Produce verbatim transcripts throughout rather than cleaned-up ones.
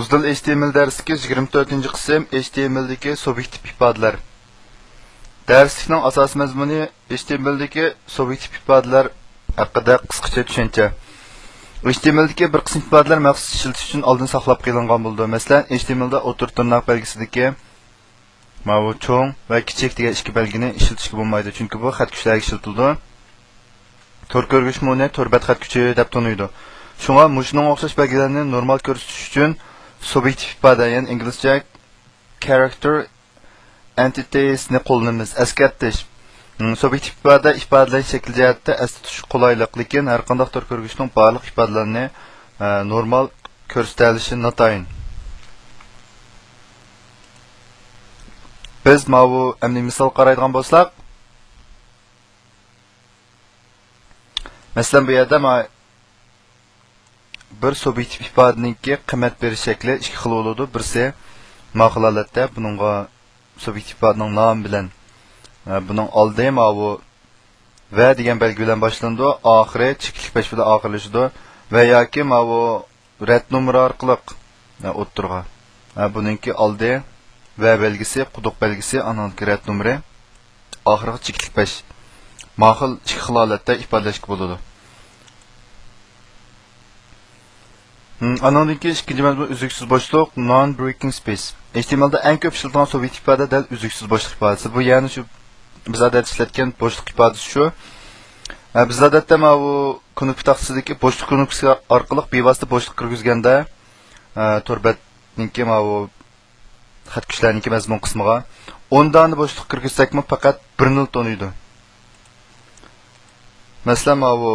ئۇزدىل ئېچ تى ئېم ئېل دەرسلىكى يىگىرمە تۆتىنچى قىسىم، ئېچ تى ئېم ئېلدىكى سۇبيېكتىپ ئىپادىلەر. دەرسلىكنىڭ ئاساسىي مەزمۇنى ئېچ تى ئېم ئېلدىكى سۇبيېكتىپ ئىپادىلەر ھەققىدە قىسقىچە چۈشەنچە. ئېچ تى ئېم ئېلدىكى بىر قىسىم ئىپادىلەر مەخسۇس ئىشلىتىش ئۈچۈن ئالدىن ساقلاپ قېلىنغان بولىدۇ. مەسىلەن، ئېچ تى ئېم ئېلدا ئوتتۇرا تىرناق بەلگىسىدىكى ماۋۇ چوڭ ۋە كىچىك دېگەن ئىككى بەلگىنى ئىشلىتىشكە بولمايدۇ، چۈنكى بۇ خەت كۈچلەرگە ئىشلىتىلىدۇ. تور كۆرگۈچمۇ ئۇنى تور بەت خەت كۈچى دەپ تونۇيدۇ. شۇڭا مۇشۇنىڭغا ئوخشاش بەلگىلەرنى نورمال كۆرسىتىش ئۈچۈن سۇبيېكتىپ ئىپادە، يەنى ئىنگلىزچە character entities نى قوللىنىمىز. ئەسكەرتىش. م، سۇبيېكتىپ ئىپادە ئىپادىلەش شەكلى جەھەتتە ئەستە تۇتۇش قولايلىق، لېكىن ھەر قانداق تور كۆرگۈچنىڭ بارلىق ئىپادىلىرىنى، ئە، نورمال كۆرسىتەلىشى ناتايىن. بىز ماۋۇ ئەمدى مىسال قارايدىغان بولساق، مەسىلەن، بۇ يەردە ما-، بىر سۇبيېكتىپ ئىپادىنىڭكى قىممەت بېرىش شەكلى ئىككى خىل بولىدۇ. بىرسى ما خىل ھالەتتە، بۇنىڭغا سۇبيېكتىپ ئىپادىنىڭ نامى بىلەن، ئە، بۇنىڭ ئالدى ماۋۇ ۋە دېگەن بەلگە بىلەن باشلىنىدۇ، ئاخىرى چېكىتلىك پەش بىلەن ئاخىرلىشىدۇ ۋە ياكى ماۋۇ رەت نومۇرى ئارقىلىق، ئە، ئوتتۇرىغا، ئە، بۇنىڭكى ئالدى ۋە بەلگىسى، قۇدۇق بەلگىسى، ئانىڭدىكى رەت نومۇرى، ئاخىرىغا چېكىتلىك پەش. ما خىل ئىككى خىل ھالەتتە ئىپادىلەشكە بولىدۇ. ھىم، ئانىڭدىن كېيىن ئىككىنچى مەزمۇن ئۈزلۈكسىز بوشلۇق، non breaking space. ئېچ تى ئېم ئېلدا ئەڭ كۆپ ئىشلىتىلگەن سۇبيېكتىپ ئىپادە دەل ئۈزلۈكسىز بوشلۇق ئىپادىسى. بۇ يەنى شۇ بىز ئادەتتە ئىشلەتكەن بوشلۇق ئىپادىسى شۇ. ئە، بىز ئادەتتە ماۋۇ كۇنۇپكا تاختىسىدىكى بوشلۇق كۇنۇپكىسى ئارقىلىق بىۋاسىتە بوشلۇق كىرگۈزگەندە، ئە، تور بەتنىڭكى ماۋۇ خەت كۈچلەرنىڭكى مەزمۇن قىسمىغا ئون دانە بوشلۇق كىرگۈزسەكمۇ پەقەت بىرنىلا تونۇيدۇ. مەسىلەن، ماۋۇ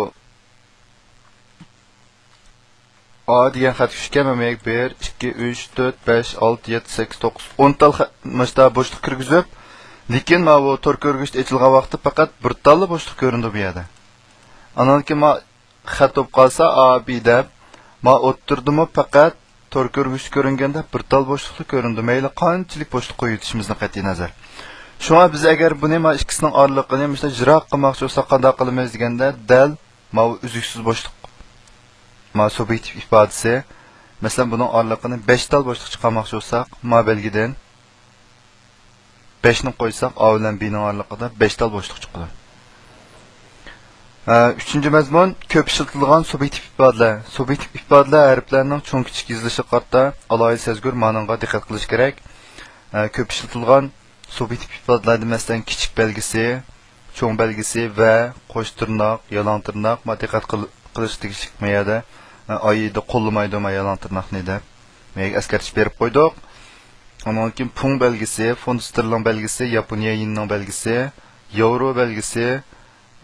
ئا دېگەن خەت كۈچكە مەمەك بىر، ئىككى، ئۈچ، تۆت، بەش، ئالتە، يەتتە، سەككىز، توققۇز، ئون تال خە-، مۇشتا بوشلۇق كىرگۈزۈپ، لېكىن ماۋۇ تور كۆرگۈچتە ئېچىلغان ۋاقىتتا پەقەت بىر تاللا بوشلۇق كۆرۈنىدۇ بۇ يەردە. ئانان كېيىن ما خەت بولۇپ قالسا، ئا بى دەپ، ما ئوتتۇرىدىمۇ پەقەت تور كۆرگۈچتە كۆرۈنگەندە بىر تال بوشلۇقلا كۆرۈنىدۇ، مەيلى قانچىلىك بوشلۇق قويۇۋېتىشىمىزدىن قەتئىينەزەر. شۇڭا بىز ئەگەر بۇنى، ما ئىككىسىنىڭ ئارىلىقىنى مۇشۇنداق يىراق قىلماقچى بولساق، قانداق قىلىمىز دېگەندە، دەل ماۋۇ ئۈزلۈكسىز بوشلۇق، ما سۇبيېكتىپ ئىپادىسى. مەسىلەن، بۇنىڭ ئارىلىقىنى بەش تال بوشلۇق چىقارماقچى بولساق، ما بەلگىدىن بەشنى قويساق، ئا بىلەن بىنىڭ ئارىلىقىدا بەش تال بوشلۇق چىقىدۇ. ئە، ئۈچىنچى مەزمۇن، كۆپ ئىشلىتىلىدىغان سۇبيېكتىپ ئىپادىلەر. سۇبيېكتىپ ئىپادىلەر ھەرپلەرنىڭ چوڭ كىچىك يېزىلىشىغا قارىتا ئالاھىدە سەزگۈر مانىڭغا دىققەت قىلىش كېرەك. ئە، كۆپ ئىشلىتىلىدىغان سۇبيېكتىپ ئىپادىلەردىن، مەسىلەن، كىچىك بەلگىسى، چوڭ بەلگىسى ۋە قوش تىرناق، يالاڭ تىرناق، ما دىققەت قىل-، قىلىش تېگىشلىك ما يەردە، ئە، ئايىدا قوللىمايدۇ ما يالاڭ تىرناقنى دەپ. ما يەرگە ئەسكەرتىش بېرىپ قويدۇق. ئۇنىڭدىن كېيىن پۇڭ بەلگىسى، فۇنت ستېرلىڭ بەلگىسى، ياپونىيە يېنىنىڭ بەلگىسى، ياۋرو بەلگىسى،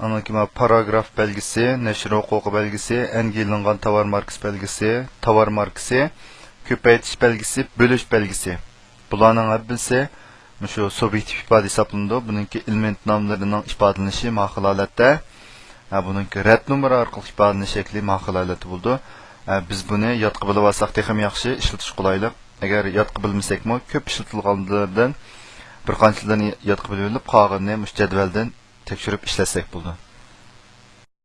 ئانىڭدىن كېيىن پاراگراف بەلگىسى، نەشر ھوقۇقى بەلگىسى، ئەنگىلىنغان تاۋار ماركىسى بەلگىسى، تاۋار ماركىسى، كۆپەيتىش بەلگىسى، بۆلۈش بەلگىسى. بۇلارنىڭ ھەممىسى مۇشۇ سۇبيېكتىپ ئىپادە ھېسابلىنىدۇ. بۇنىڭكى ئېلېمېنت ناملىرىنىڭ ئىپادىلىنىشى ما خىل ھالەتتە، ھە، بۇنىڭكى رەت نومۇرى ئارقىلىق ئىپادىلىنىش شەكلى ما خىل ھالەتتە بولىدۇ. ھە، بىز بۇنى يادقا بىلىۋالساق تېخىمۇ ياخشى، ئىشلىتىش قولايلىق. ئەگەر يادقا بىلمىسەكمۇ، كۆپ ئىشلىتىلغانلىرىدىن بىر قانچىلىرىنى يادقا بىلىۋېلىپ، قالغىنىنى مۇشۇ جەدۋەلدىن تەكشۈرۈپ ئىشلەتسەك بولىدۇ.